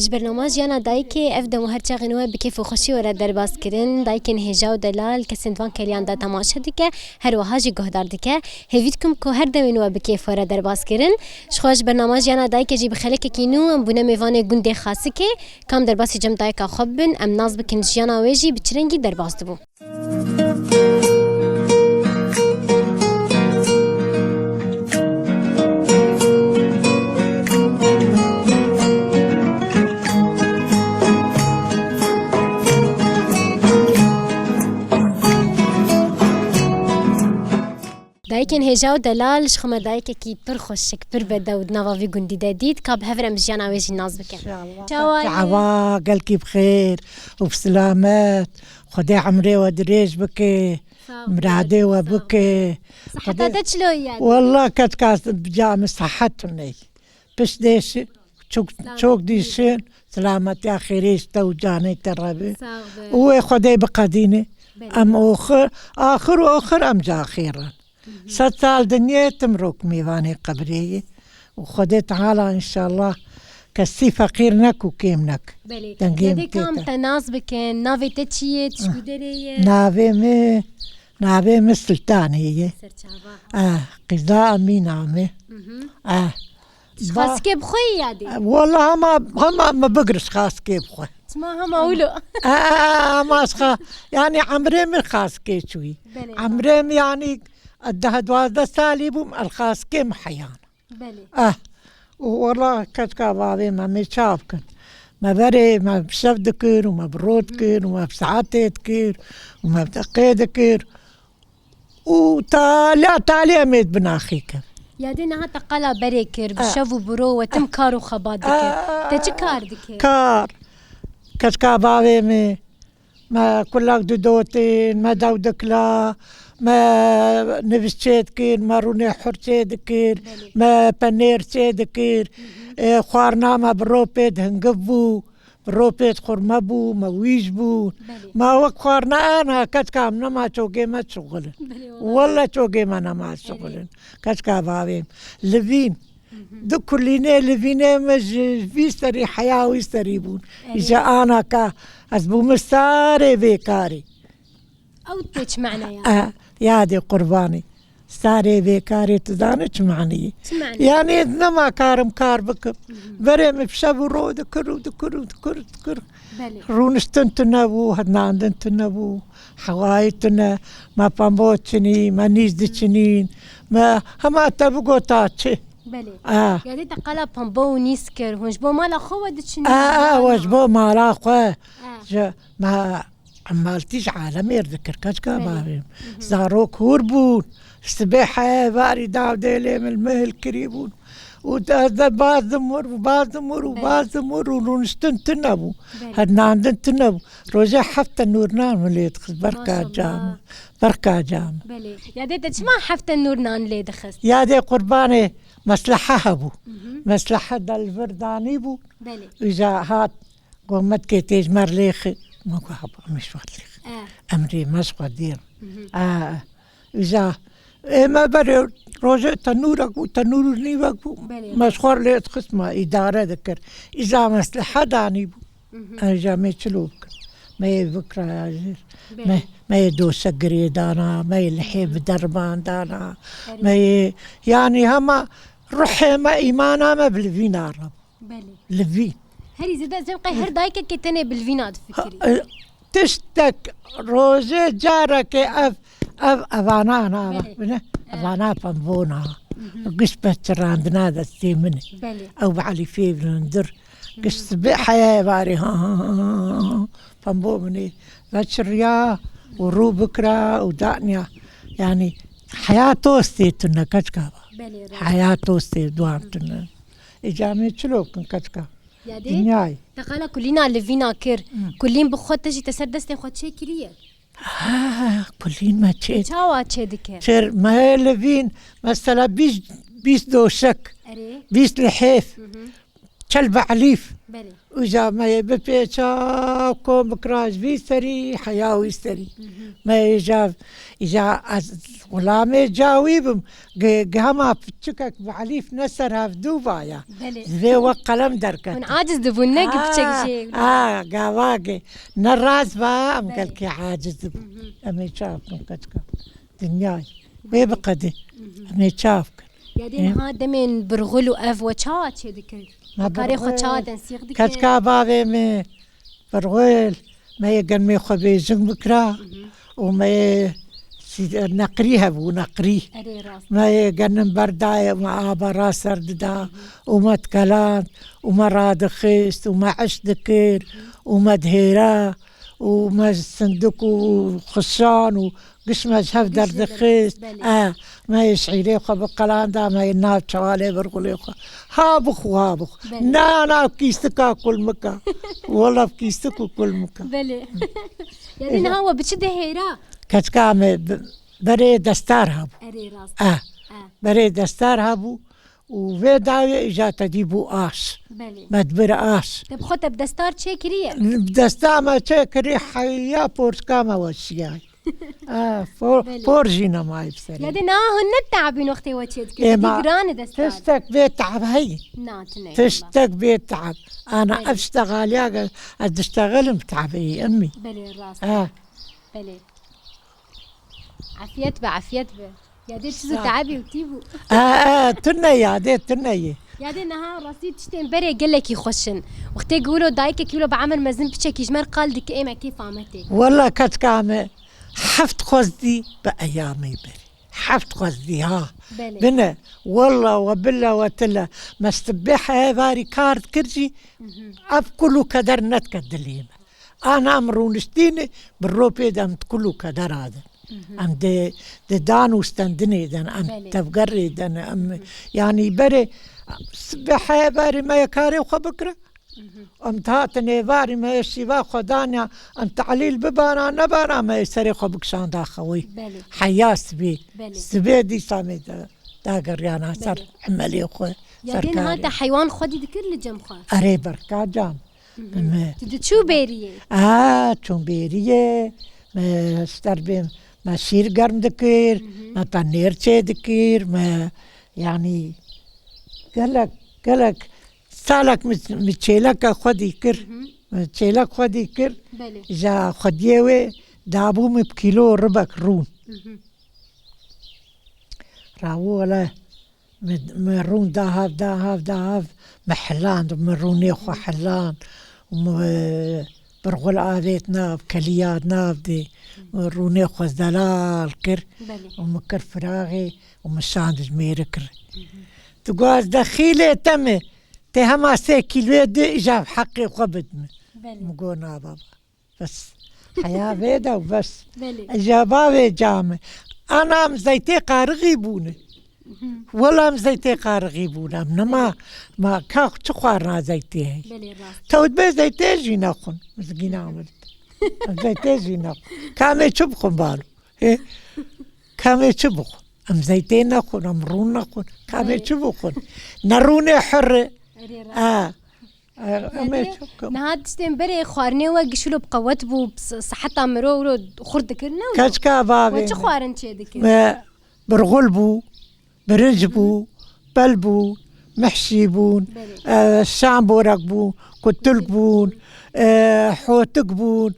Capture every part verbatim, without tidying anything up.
Ji bernama Jiyana Dayikê ev dem û her çaxên we bi kêf û xweşî were derbas kirin. Dayikên hêja û delal kesên di van keliyan de temaşe dike, her wiha jî guhdar dike. Hêvî dikim ku her demên we bi kêf were derbas kirin. Ji xwe ji bernama Jiyana Dayikê jî bi xelekekî nû em bûne mêvanê gundê Xasikê. Kam derbasî cem dayika xwe bibin, em nas bikin jiyana wê jî bi çi rengî derbas dibû. Dayikên hêja û delal, ji xwe me dayikekî pir xweşik, pir bedew di nava vî gundî de dît. Ka bi hev re em jiyana wê jî nas bikin. Çawa yî? Çawa, gelkî bi xêr û bi silamet. Xwedê emrê we dirêj bike. Sağ ol, miradê we sağ ol. Bike. Siheta te çilo ye? Wallah, keçka ca min sihet tune ye. Pişt dêşin, çok, çok dîşin, silametiya xêrê ji te û canê te re be. Sağ be. Û wê Xwedê biqedîne. Belê. Em oxir, axir û oxir em ji axêr in. Hı hı. Sed sal dinyê tim rok mêvanê qebrê ye. Û Xwedê Teala înşallah kesî feqîr nek û kêm nek. Belê. Dengê min tê te. Yadê kam te nas bikin, navê te çi ye, tu ji ku derê ye? Navê min, navê min Sultanê ye. Serçava. Eh, qîza Emîna me. Hı hı. Eh. Ji Xasikê bi xwe yî yadê? Wala hema, hema me bigir ji Xasikê bi xwe. Çima hema wilo? Eh, eh, eh, hema ji Xa-, yanî emrê min Xasikê çûyî. Belê. Emrê min yanî deh duwazdeh salî bûm, el Xasikê min heyana. Belê. Eh, û wela keçka bavê me, me çav kin. Me berê, me bi şev dikir û me bi ro dikir û me bi saetê dikir û me bi deqê dikir. Û taliya, taliya me di binaxê kir. Yadê niha te qala berê kir, bi şev û bi ro we tim kar û xebat dikir. Te çi kar dikir? Kar. Keçka bavê me, me kulak didotin, me dew dikla, me nivîs çê dikin, me rûnê hur çê dikir, belê, me penêr çê dikir. Hı hı. E, xwarina me bi ro pê dihingiv bû. Ro pê xurme bû, me wîj bûn. Belê. Ma wek xwarina ana, keçka em nema çogê me şixulin. Belê, wala. Wele çogê me nema şixulin. Belê. Keçka bavê min. Livîn. Hı hı. Du kulînê livînê min ji vî serî heya wî serî bûn. Erê. Ji ana ka ez bûme sarê vê karê. Ew tê çi mane ya? Eh, yadê qurbanê. Sarê vê karê tu zanî çi manî ye? Çi manî? Yanî nema karim kar bikim. Hı hı. Berê min bi şev û ro dikir û dikir û dikir, dikir. Belê. Rûniştin tune bû, hednandin tune bû, hewayî tune, me pembo çinî, me nîz diçinîn, me hema te bigota çi. Belê. Ah. Yadê te qala pembo û nîz kir, hûn ji bo mala xwe we diçinîn? Ah, ah, we ji bo mala xwe. Ah. Ji me Emaltî ji alemê re dikir, keçka bavê min. Belê. Mhm. Zarok hûr bûn. Sibê heye varî dav dêlê min mihil kirî bûn. Û ez de bazdim wir û bazdim wir û bazdim wir û rûniştin tune bû. Belê. Hednandin tune bû. Rojê heft tenûr nan min lê dixist berka cam. Maşallah. Berka cam. Belê. Yadê te çima heft tenûr nan lê dixist? Yadê qurbanê meslehe hebû. Mhm. Meslehe de li vir danî bû. Belê. Îja hat Gometkê tê ji me re lêxî, me got, "Haba, em ê ji we re lêxî." Eh. Emrê me ji xwe dêr. Mhm. Eh, îja, ê me berê rojê tenûrek bû, tenûr û nîvek bû. Belê. Me ji xwe re lê dixist, me îdare dikir. Îja meslehe danî bû. Mhm. Îja me çilo bikin. Me yê bikira ya jêr. Belê. Me, me yê doşek girê dana, me yê lihê bi derman dana. Erê. Me yê, yanî hema ruhê me, îmana me bi livîna re bû. Belê. Li vî. Herî zêde ez ê qey her dayikekê tenê bi livîna difikirî. Ha, e, tiştek rojê carekê ev, ev, evana na, belê, bine, e, evana pembona. Mhm. Giş be çirandina destê min. Belê. Ew bi elîfê bi hundir. Mhm. Giş sibê heye varê, ha, ha, ha, ha, ha. Pembo min ê veçiriya û rû bikira û daniya. Yanî heya tostê tune keçka ba. Belê, rast. Heya tostê duan tune. Ê camê çilo bikin keçka. Yadê, dinyayê. Te qala kulîna livîna kir. Hı. Kulîn bi xwe te jî te ser destê xwe çêkiriye? Ha, kulîn me çê. Çawa çê dike? Çêr me livîn, mesela bîst, bîst doşek, erê, bîst lihêf. Hı hı. çel bi elîf. Belê. Uca me yê bipêça, kom bikira ji vî serî, heya wî serî. Me yê ja, îja ez xulamê ca wî bim. Ge-, ge hema piçikek bi elîf ne ser hevdû va ya. Belê. Divê wek qelem derket. Hûn aciz dibûn, ne gi piçek Ha, jê. Ha, gavagê. Ne rast va, em Belê. Gelkî aciz dibûn. Em ê çav kin keçka. Dinyayê. Wê biqedê. Em ê çav kin. Ya dê Ê? Niha demên birxul û ev we çawa çê dikir? Me Karê xwe birxul. Çawa tensîq dikir? Keçka bavê me birxul, me yê genmê xwe bêjing bikira û me yê sî-, neqrî hebû, neqrî. Erê rast. Me yê genim berdayê û me ava raser dida û me dikeland û me radixist û me eş dikir û me dihêra û me sindik û xişan û Giş me ji hev Giş ji derdixist. Belê. E, me yê şîrê xwe bi qelanda, me yê nav çewalê birxulê xwe. Ha bixwe, ha bixwe. Belê. Na, na, kîstika kulmika. Wela kîstik û kulmika. Belê. Ya dê niha we bi çi dihêra? Keçika me bi-, berê destar hebû. Erê rast. E, E. Berê destar hebû. Û vê dawê îja te dî bû aş. Belê. Me dibir aş. Te bi xwe te bi destar çê kiriye? Bi desta me çê kirî heya porçika me weşiyay. Ah, por, Belê. Por jî nemayî bi serê. Ya dê niha hûn ne teabîn wextê we çê dikir? Ê, Dî ma giran e destar. Tiştek bê teab heyî. Na, tune. Tiştek bê teab. Ana Belê. Ev ştexaliya ge-, ez diştexilim teabê, emmî. Belê, rast. Ha. Belê. Afiyet be, afiyet be. Ya dê çi zû Sağ ol. Teabî û tî bû. E, e, tune ya, dê tune ye. Ya dê niha rastî tiştên berê gelekî xweş in. Wextê ku wilo dayikekî wilo bi emir mezin piçekî ji me re qal dike, ê me kêfa me tê. Wela keçika me heft xwezdî bi eyamê berê. Heft xwezdî ha. Belê. Bine, wela we bile we tile. Me sibê hevarî kar dikir jî, ev kul û keder nedike dilê me. Ana em rûniştîne, bi ropê de em di kul û kedera de. Em di, di dan û stendinê de ne, em Belê. Tevgerê de ne, em, yanî berê, sibê heye berê me ye karê xwe bikire. Em dihatin êvarî me ye şîva xwe danya, em tehlîl bibana, nebana me ye serê xwe bikişanda xewê. Belê. Heya sibê. Belê. Sibê dîsa me de, dageriyana ser Belê. Emelê xwe, Ya ser dê niha karê. Te heywan xwedî dikir li cem xwe? Erê berka can. Me Tu diçû bêriyê? A, çûn bêriyê. Me ji derbê me şîr germ dikir, me penêr çê dikir, me, yanî, gelek, gelek salek min, min çêleka xwedî kir. Min çêlek xwedî kir. Belê. Ji xwediyê wê dabû min bi kîlo ribek rûn. Rawu wele. Me, me rûn da hev, da hev, da hev, me hiland, me rûnê xwe hiland, me birxul avêt nav, keliya nav dê, me rûnê xwe zelal kir Belê. Û me kir firaxê û me şand ji mêrik re. Tu got ez dexîlê te me, tê hema sê kîloyê di îja heqê xwe bid me. Belê. Me got na baba. Bes. Heya vê de û bes. Belê. Ecaba vê came. Ana em zeytê qarixî bûne. Wela em zeytê qarixî bûne. Em nema ma ka çi xwarina zeytê heye. Belê, rast. Tewt bê zeytê jî nexwin. Mizgîna min. Em zeytê jî nexwin. Kamê çi bixwin balo? Hê? Kamê çi bixwin? Em zeytê nexwin, em rûn nexwin. Kamê Belê. Çi bixwin? Ne rûnê hir e. Erê, rast. A. Em ê Yanî, çok niha tiştên berê xwarinê we gişilo bi qewet bû, bi s-, siheta miro wilo xurt dikir, ne wilo? Keçka bavê We çi me. Xwarin çê dikir? Me birxul bû, birinc bû, pel bû, mihşî bûn, Belê. E, şamborek bû, kutilk bûn, e, hotik bûn.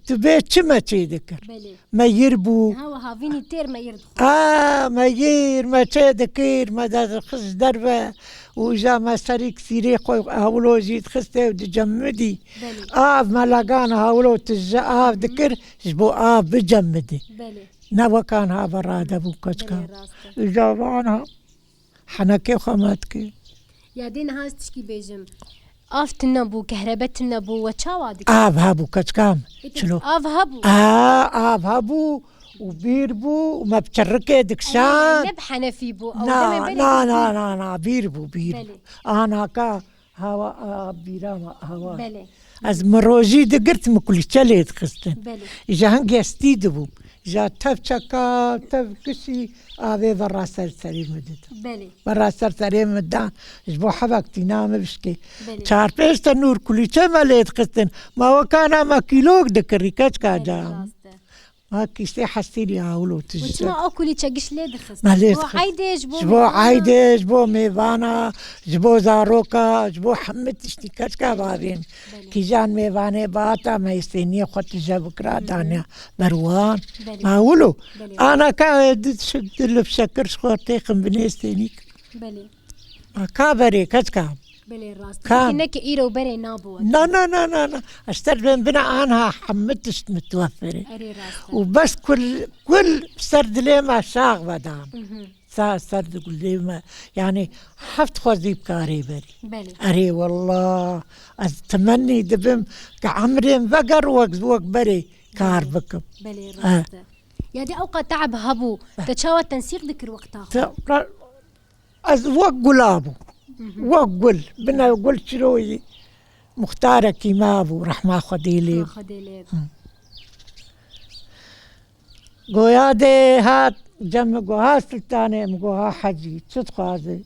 Tu bê çi me çê dikir? Belê. Meyir bû. Ha, we havînî têr meyir dixwar. A, meyir, me çê dikir, me derdixist derve û îja me serî kisîrê xwe hewlo jî dixistê û dicemidî. Belê. Av me legan hewlo tije av dikir, ji bo av bicemidî. Belê. Ne wekan ha ve radebû keçkan. Belê, rast e. Îja van ha. Henekê xwe me dikir. Ya dê niha ez tişkî bêjim. Av tune bû, kehrebe tune bû, we çawa dikir? Av hebû, keçika me. Ê, te Çilo. Av hebû? A, av hebû û bîr bû û me bi çirikê dikişand. Erê, ne bi henefî bû, ew Na, demê berê na, bîr na, bû. Na, na, bîr bû, bîr bû. Belê. Anaka Hawa, a, bîra me, hawa. Belê. Ez mirojî digirt, min kulîçe lê dixistin. Belê. Ji hingê stî dibûm. Ja tev çeka, tev kişî avê vera ser serê min dida. Belê. Vera ser serê min dan, ji bo hevek tîna min bişkê. Belê. Çar pênc tenûr kulîçe me lê dixistin. Ma wekana me kîlok dikirî, keçka Belê, can. rast e. Ma kîştê hestîrî awlo Û tijî. çima o kulîçe giş lê dixist? Me lê Bo dixist. eydê, ji bo Ji bo mîhmana? eydê, ji bo mêvana, ji bo zaroka, ji bo hemî tiştî keçka bavên. Belê. Kîjan mêvanê bata me îstêniyê xwe tije bikira Hı hı. dane ber wan. Belê. Ma wilo. Belê. Ana ka di, di, di lif şekir ji xwe têxin binê îstênî. Belê. Ma ka berê keçka. Belê rast. Kan. Peki ne ki îro berê nabo. Na, na, na, na, na. Ez ter bên bina anha hemî tişt mitwefir e. Erê rast e. Û bes kul, kul ser dilê me şax vedan. Mhm. Sa ser di gulê me. Yani heft xwezî bi karê berî. Belê. Erê wallah. Ez temennî dibim ki emrên veger wek, wek berê kar Belê. bikim. Belê Ha. rast e. Ya de ewqa te'b hebû. Te çawa tensîq dikir wexta xwe? Te, ra-, Ez wek gula bû. Mhm. Wek gul. Bine gul çiroyî muxtarekî me bû. Rehma Xwedê lê. Rehma Xwedê lê. Hı. Goya dê hat, cem min goha Sultanê, min goha Hecî, çi dixwaze?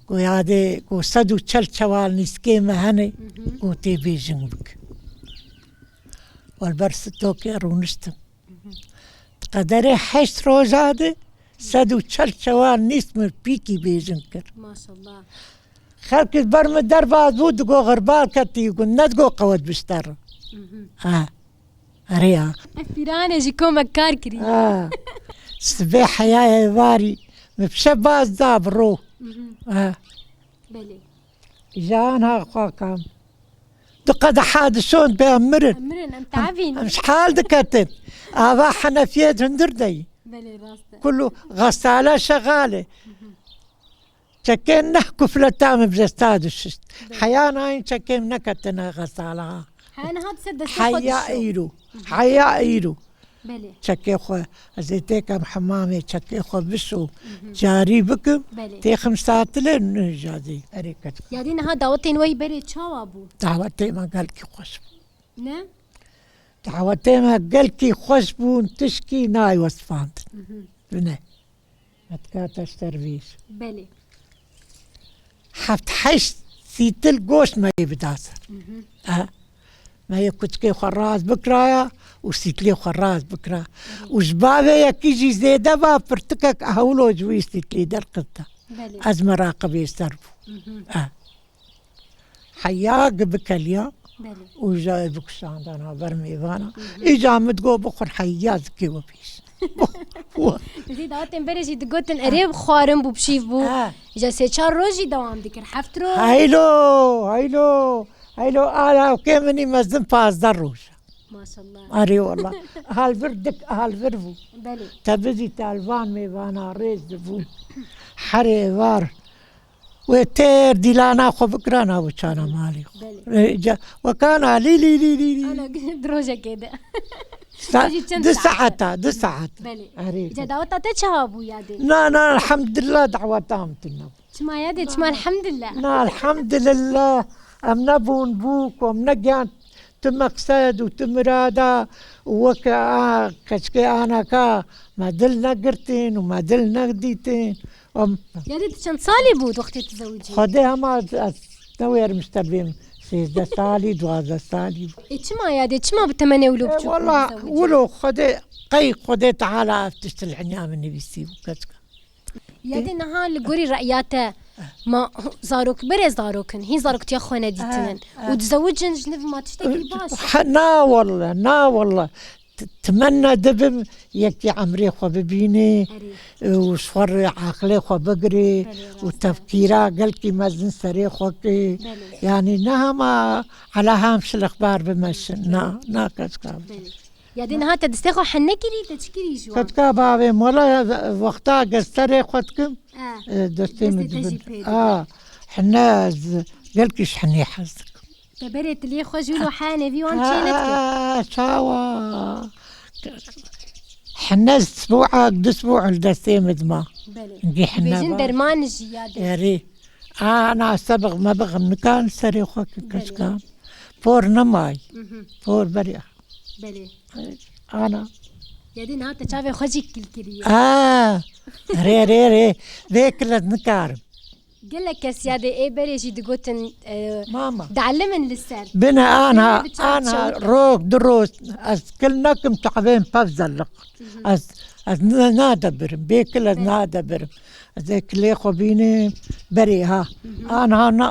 Goya dê, go sed û çel çewal nîskê me hene, Mhm. go tê bêjing bik. Welber stokê rûniştim. Mhm. Di qederê heşt roja de sed û çel çewal nîsk min pîkî bêjing kir. Maşallah. Xelk ji ber min derbas bû, digo xirbal ketî, got, nedigo qewet bişter. Mhm. Ha. Erê ya. Ev pîranê jî komek kar kirî. Ha. Sibê heya êvarî, min bi şebaz da bi ro. Mhm. Ha. Belê. Jan ha xwe kam. Du qedeha dişon bê em mirin. Em mirin, em tevîn. Em ji hal diketin. Ava henefiyê di hundir de yî. Belê, rast e. Kulu xesale şexale. Mhm. Çekên neh kufleta min bi desta dişişt. Belê. Heya nayîn çekêm neketine xesala. Heya niha di ser destê xwe Heya dişo. îro. Mhm. Heya îro. Belê. Çekê xwe, ez ê têkem hemamê, çekê xwe bişo, Mhm. carî bikim, Belê. têxim satilê nûja dê. Erê ket. Yadî niha dawetên we yî berê çawa bû? Dawetê me gelkî xweş bû. Ne? Dawetê me gelkî xweş bûn, tişkî nayê wesfandin. Mhm. Bine. Me dikate ji te re vêj. Belê. Heft heşt sîtil goşt me yê bida ser. Mhm. Aha. Me yê kuçikê xwe rast bikiraya û sîtilê xwe rast bikira. Mhm. Û ji bavê yekî jî zêde va pirtikek ehwilo ji wî sîtilî derxista. Belê. Ez meraqibê ser bû. Mhm. Aha. Heya gi bikeliya Belê. û ja bikuşandana ber mêvana. Mhm. Îca min digo bixwir heya zikê we pêş. Dî dawetên berê jî digotin, erê xwarin bû, pişîv bû. Ha. Îca sê çar roj jî dewam dikir. Heft roj. Haylo, haylo, haylo, alawkê min î mezin pazdeh roj. Maşallah. Erê wallah. Halvir dik, halvir bû. Belê. Te bizî telvan mêvana rêz dibû. Herê var. Wê têr dîlana xwe bikira nav û çana malê xwe. Belê. Wê ca-, wekana lî, lî, lî, lî, lî. Ana, di rojekê de. Sa-, Jî çend du saeta? saeta, du saet. Belê. Erê. Îca daweta te çawa bû yadê? Na, na, elhamdülillah daweta min tune bû. Çima yadê, çima elhamdülillah? Na, elhamdülillah. Em nebûn bû ku em negiyan tu meqsed û tu mirada û weke a keçikê anaka me dil negirtin û me dil nedîtin. Em Yadê tu çend salî bû wextê tu zewicî? Xwedê hema ez, ez newêrim ji te bêm sêzdeh salî, duwazdeh salî bû. Ê çima yadê, çima bi temenê wilo E, biçûk wela, bû zewicî? wilo Xwedê, qey Xwedê Teala ev tişt li hinya min nivîsî bû keçika. Yadê niha li gorî re'ya te, ma zarok berê zarok in, hîn zaroktiya xwe nedîtinin. Ha, ha. Û dizewicin ji niv ma tiştekî baş. Ha, na wallah, na wallah. T-, temenna dibim yekî emrê xwe bibînê Erê. û ji xwe re aqilê xwe bigirê Belê, û rast e. tefkîra gelkî mezin serê xwe kê. Belê. Yani ne hema ala ham şilixbar bimeşin. Na, na keçka. Belê. Ya dê niha te destê xwe henne kirî, te çi kirî ji wan? Keçka bavê mola wexta gesterê xwe dikim, Eh, e, destê destê min te jî dibin. pê dibe. Ah, henne ez gelkî ji hennê hez dikim. Te berê tiliyê xwe jî wilo hene vî wan çê nedike. Ah, çawa? Henne sibû'ek, du sibû li destê min dima. Belê. Gê henne Dibêjin va. derman jî ya dê. Erê. Ana sebix mebix em nikan serê xwe ki Belê. keçka. Por nemay. Mhm. Por beriya. Belê. Ana. Yadê niha te çavê xwe jî kil kiriye. Aa, rê, rê, rê. Vê kile nikarim. Gelek kes yadê ê berê jî digotin, e, Mama. Dielimin li ser. Bine anha, Bine bi çav anha çewt. Rok, du roj, ez kil nekim çavên pev zelliq. Ez, ez ne-, nadebirim, bê kil ez Bine. Nadebirim. Ez ê kilê xwe bînim, berê ha. Anha na.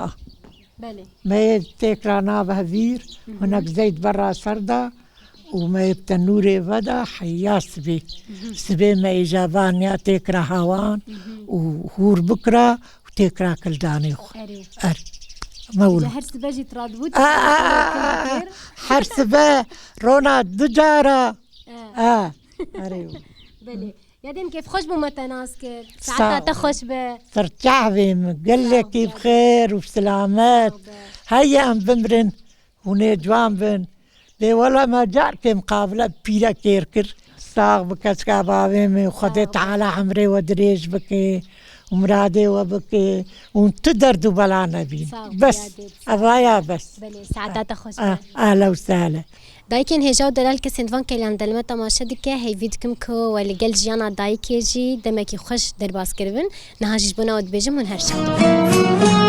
Belê. Me yê têkra nave vîr, hinek zeyt berra ser da û me yê bi tenûrê veda heya sibê. Sibê me îja vaniya têkra hawan û hûr bikira û têkra kildanê xwe. Erê. Er. Me wilo. Her sibe jî tira dibû, A, a, a, a. Her sibe rona du cara. E. A. Erê. Belê. Yadê min kêfxweş bû me te nas kir. Sağ ol. Saeta te xweş be. Ser çavê min, gelekî Sağ ol, bi xêr û silamet. Sağ ol. Heya em bimrin, hûn ê ciwan bin. Lê wela me carkê miqabile pîrekêr kir. Sax bi keska bavê min, Xwedê Sağ ol. Teala emrê we dirêj bike û miradê we bike û tu derd û bela nebîn. Sağ ol, Bes, yadê. Evaya bes. Belê, saeta te xweş be. Ah, ahla û sehla. Dayikên hêja û delal kesên di van kêleyan de li me temaşe dike, hêvî dikim ku we li gel jiyana dayikê jî demekî xweş derbas kiribin. Niha jî ji bona we dibêjim hûn her şad bin.